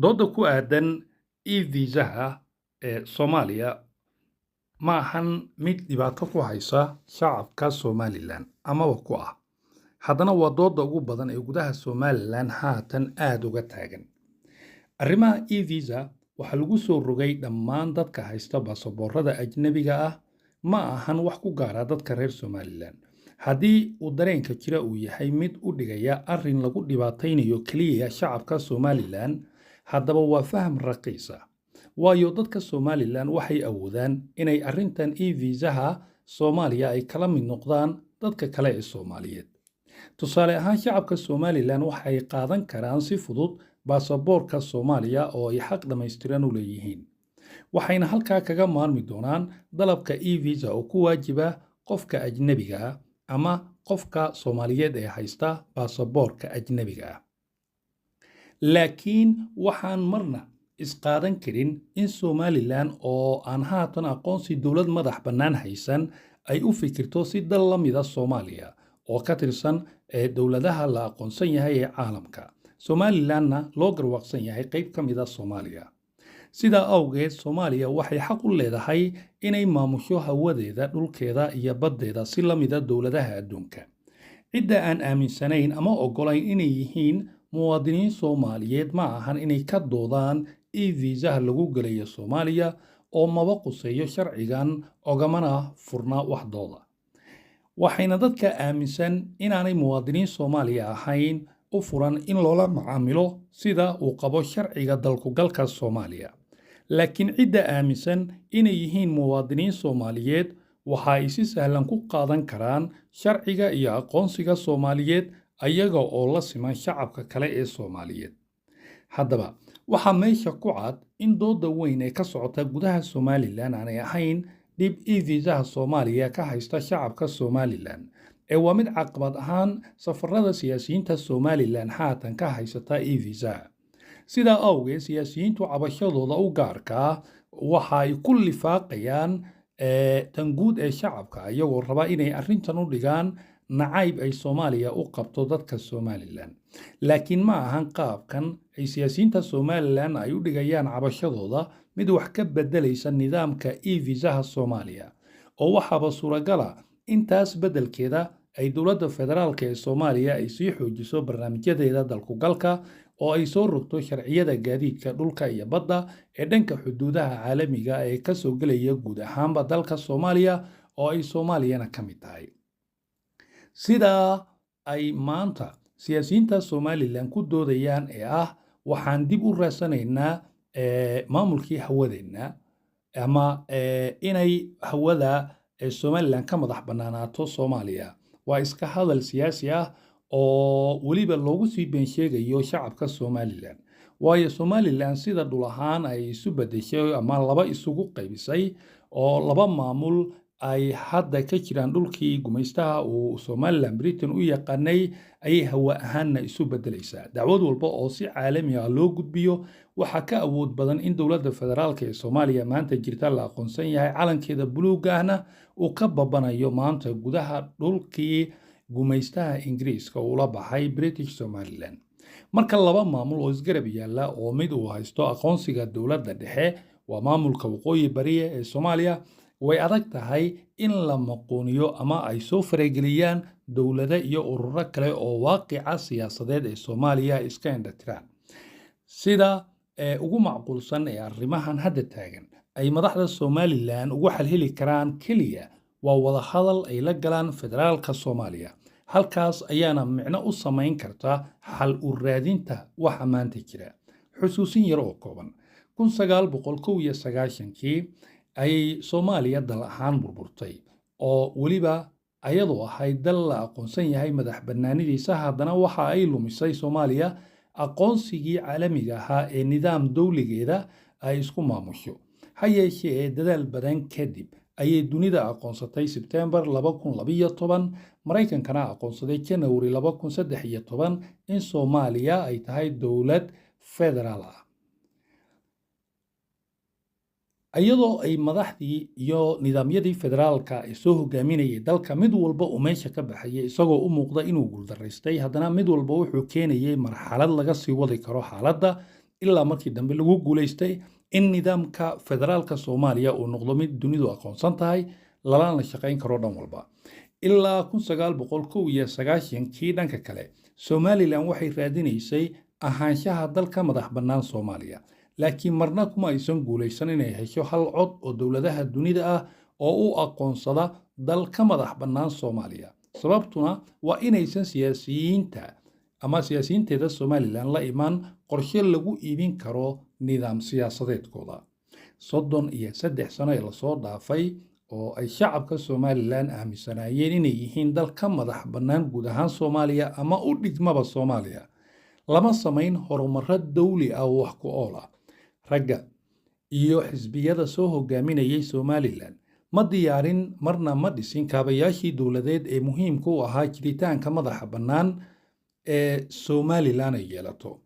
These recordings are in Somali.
Doodda ku aadan e-visaha ee Soomaaliya ma ahan mid dhibaato ku haysa shacabka Somaliland amaba ku ah. Haddana waa doodda ugu badan ee gudaha Somaliland haatan aad uga taagan. Arrimaha e-visa waxaa lagu soo rogay dhammaan dadka haysta baasaboorrada ajnabiga ah, ma ahan wax ku gaara dadka reer Somaliland. Haddii uu dareenka jira uu yahay mid u dhigaya arrin lagu dhibaataynayo keliya shacabka Somaliland, haddaba waa faham raqiis ah. Waayo, dadka Somaliland waxay awoodaan inay arrintan e-visaha Soomaaliya ay kala mid noqdaan dadka kale ee Soomaaliyeed. Tusaale ahaan, shacabka Somaliland waxay qaadan karaan si fudud baasaboorka Soomaaliya oo ay xaq dhammaystiran u leeyihiin. Waxayna halkaa kaga maarmi doonaan dalabka e-visa oo ku waajiba qofka ajnabiga ah ama qofka Soomaaliyeed ee haysta baasaboorka ajnabiga ah. Laakiin waxaan marna isqaadan karin in Somaliland oo aan haatan aqoonsi dowlad madax bannaan haysan ay u fikirto si dal la mida Soomaaliya oo ka tirsan ee dowladaha la aqoonsan yahay ee caalamka. Somalilandna loo garwaaqsan yahay qayb ka mid ah Soomaaliya. Sidaa awgeed, Soomaaliya waxay xaq u leedahay inay maamusho hawadeeda, dhulkeeda iyo baddeeda si la mida dowladaha adduunka. Cidda aan aaminsanayn ama oggolayn inay yihiin muwaadiniin Soomaaliyeed ma ahan inay ka doodaan e-visaha lagu gelayo Soomaaliya oo maba quseeyo sharcigan, ogamana furna wax dooda. Waxayna dadka aaminsan inaanay muwaadiniin Soomaaliya ahayn u furan in loola macaamilo sida uu qabo sharciga dalku-galka Soomaaliya. Laakiin cidda aaminsan inay yihiin muwaadiniin Soomaaliyeed waxa ay si sahlan ku qaadan karaan sharciga iyo aqoonsiga Soomaaliyeed ayaga oo la siman shacabka kale ee Soomaaliyeed. Haddaba, waxaa meesha ku cad in dooda weyn ee ka socota gudaha Somaliland aanay ahayn dhib e-visaha Soomaaliya ka haysta shacabka Somaliland, ee waa mid caqabad ahaan safarada siyaasiyiinta Somaliland haatan ka haysata e-visaha. Sidaa awgeed, siyaasiyiintu cabashadooda u gaarka ah waxa ay ku lifaaqayaan tan guud ee shacabka, iyagoo raba inay arrintan u dhigaan nacayb ay Soomaaliya u qabto dadka Somaliland. Laakiin ma ahan qaabkan ay siyaasiyiinta Somaliland ay u dhigayaan cabashadooda mid wax ka beddelaysa nidaamka e-visaha Soomaaliya, oo waxaaba suuragala intaas beddelkeeda ay dowladda federaalka ee Soomaaliya ay sii xoojiso barnaamijyadeeda dalku-galka oo ay soo rogto sharciyada gaadiidka dhulka iyo badda ee dhanka xuduudaha caalamiga ee ka soo gelaya guud ahaanba dalka Soomaaliya oo ay Soomaaliyana ka mid tahay. Sidaa ay maanta siyaasiyiinta Somaliland ku doodayaan ee ah waxaan dib u raadsanaynaa maamulkii hawadeenna ama inay hawada Somaliland ka madax bannaanaato Soomaaliya, waa iska hadal siyaasi ah oo weliba loogu sii been sheegayo shacabka Somaliland. Waayo, Somaliland sida dhul ahaan ay isu beddeshay ama laba isugu qaybisay oo laba maamul ay hadda ka jiraan dhulkii gumaystaha uu Somaliland Britain u yaqaanay, ayay hawa ahaanna isu beddelaysaa. Dacwad walba oo si caalami ah loo gudbiyo waxaa ka awood badan in dowladda federaalka ee Soomaaliya maanta jirta la aqoonsan yahay, calankeeda buluugga ahna uu ka babanayo maanta gudaha dhulkii gumaystaha Ingiriiska ula baxay British Somaliland. Marka laba maamul oo isgarab yaalla oo mid uu haysto aqoonsiga dowladda dhexe, waa maamulka waqooyi bariya ee Soomaaliya, way adag tahay in la maquuniyo ama ay soo farageliyaan dowlado iyo ururo kale oo waaqica siyaasadeed ee Soomaaliya iska indhatiraan. Sida ee ugu macquulsan ee arrimahan hadda taagan ay madaxda Somaliland ugu xalheli karaan keliya waa wadahadal ay la galaan federaalka Soomaaliya. Halkaas ayaana micno u samayn karta xal u raadinta waxa maanta jira. Xusuusin yar oo kooban: 1991-kii ayay Soomaaliya dal ahaan burburtay, oo weliba ayadoo ahayd dal la aqoonsan yahay madax bannaanidiisa, haddana waxa ay lumisay Soomaaliya aqoonsigii caalamiga ahaa ee nidaam dowligeeda ay isku maamusho. Ha yeeshee, dadaal badan kadib ayay dunida aqoonsatay Sebtembar 2012, Maraykankana aqoonsaday Janawari 2013 in Soomaaliya ay tahay dowlad federaal ah. Iyadoo ay madaxdii iyo nidaamyadii federaalka ay soo hogaaminayay dalka mid walba uu meesha ka baxayay isagoo u muuqda inuu guuldaraystay, haddana mid walba wuxuu keenayay marxalad laga sii wadi karo xaaladda. Ilaa markii dambe lagu guulaystay in nidaamka federaalka Soomaaliya uu noqdo mid dunidu aqoonsan tahay, lalana shaqayn karo dhan walba ilaa 1991-kii. Dhanka kale, Somaliland waxay raadinaysay ahaanshaha dalka madax bannaan Soomaaliya, laakiin marna kuma aysan guulaysan inay hesho hal cod oo dowladaha dunida ah oo u aqoonsada dal ka madax bannaan Soomaaliya. Sababtuna waa inaysan siyaasiyiinta ama siyaasiyiinteeda Somaliland la imaan qorshe lagu iibin karo nidaam siyaasadeedkooda. 33 sano ee lasoo dhaafay oo ay shacabka Somaliland aaminsanaayeen inay yihiin dal ka madax bannaan guud ahaan Soomaaliya ama u dhigmaba Soomaaliya, lama samayn horumaro dawli ah oo wax ku ool ah. Ragga iyo xisbiyada soo hogaaminayay Somaliland ma diyaarin, marna ma dhisin kaabayaashii dowladeed ee muhiimka u ahaa jiritaanka madaxa bannaan ee Somaliland ay yeelato.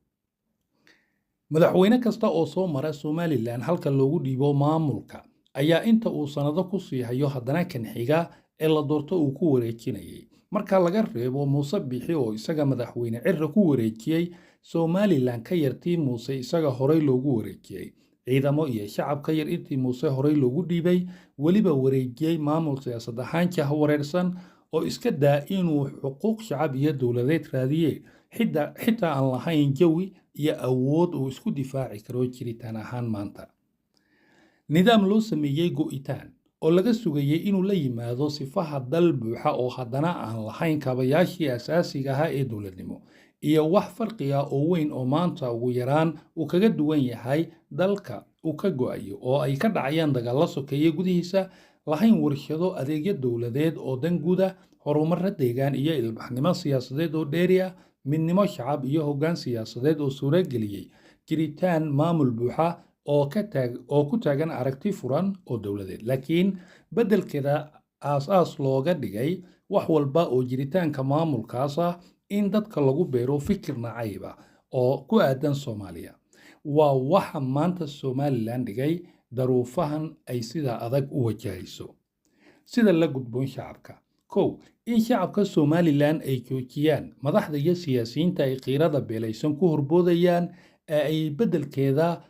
Madaxweyne kasta oo soo mara Somaliland halka loogu dhiibo maamulka ayaa inta uu sannado ku sii hayo haddana kan xiga ee la doorto uu ku wareejinayay, marka laga reebo Muuse Biixi oo isaga madaxweyne Cirro ku wareejiyey Somaliland ka yartii Muuse isaga horey loogu wareejiyey, ciidamo iyo shacab ka yar intii Muuse horey loogu dhiibay, weliba wareejiyey maamul siyaasad ahaan jahwareersan oo iska daa inuu xuquuq shacab iyo dowladeed raadiye, xitaa aan lahayn jawi iyo awood uu isku difaaci karo jiritaan ahaan maanta. Nidaam loo sameeyey go'itaan oo laga sugayey inuu la yimaado sifaha dal buuxa oo haddana aan lahayn kaabayaashii asaasiga ahaa ee dowladnimo iyo wax farqi ah oo weyn oo maanta ugu yaraan uu kaga duwan yahay dalka uu ka go'ayo oo ay ka dhacayaan dagaallo sokeeye gudihiisa, lahayn warshado, adeegyo dowladeed oo dan guud ah, horumarro deegaan iyo ilbaxnimo siyaasadeed oo dheeri ah, midnimo shacab iyo hoggaan siyaasadeed oo suurageliyey jiritaan maamul buuxa oo ku taagan aragti furan oo dowladeed, laakiin beddelkeeda aas-aas looga dhigay wax walba oo jiritaanka maamulkaas ah in dadka lagu beero fikir nacayba oo ku aadan Soomaaliya, waa waxa maanta Somaliland dhigay daruufahan ay sida adag u wajahayso. Sida la gudboon shacabka: kow, in shacabka Somaliland ay joojiyaan madaxda iyo siyaasiyiinta ay qiirada beelaysan ku horboodayaan ee ay beddelkeeda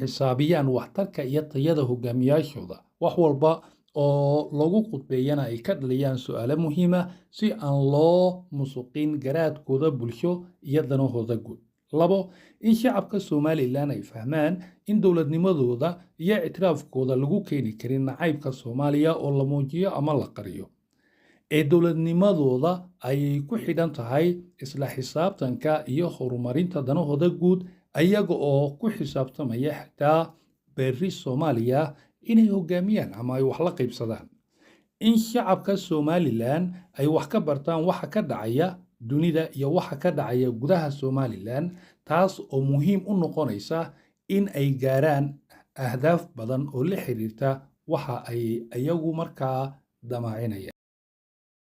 xisaabiyaan waxtarka iyo tayada hogaamiyaashooda, wax walba oo lagu khudbeeyana ay ka dhaliyaan su'aalo muhiima si aan loo musuqin garaadkooda bulsho iyo danahooda guud. Labo, in shacabka Somaliland ay fahmaan in dowladnimadooda iyo ictiraafkooda lagu keeni karin nacaybka Soomaaliya oo la muujiyo ama la qariyo, ee dowladnimadooda ay ku xidhan tahay isla xisaabtanka iyo horumarinta danahooda guud, ayaga oo ku xisaabtamaya xitaa berri Soomaaliya inay hogaamiyaan ama ay wax la qaybsadaan. In shacabka Somaliland ay wax ka bartaan waxa ka dhacaya dunida iyo waxa ka dhacaya gudaha Somaliland, taas oo muhiim u noqonaysa in ay gaaraan ahdaaf badan oo la xiriirta waxa ay iyagu markaa damaacinayaan.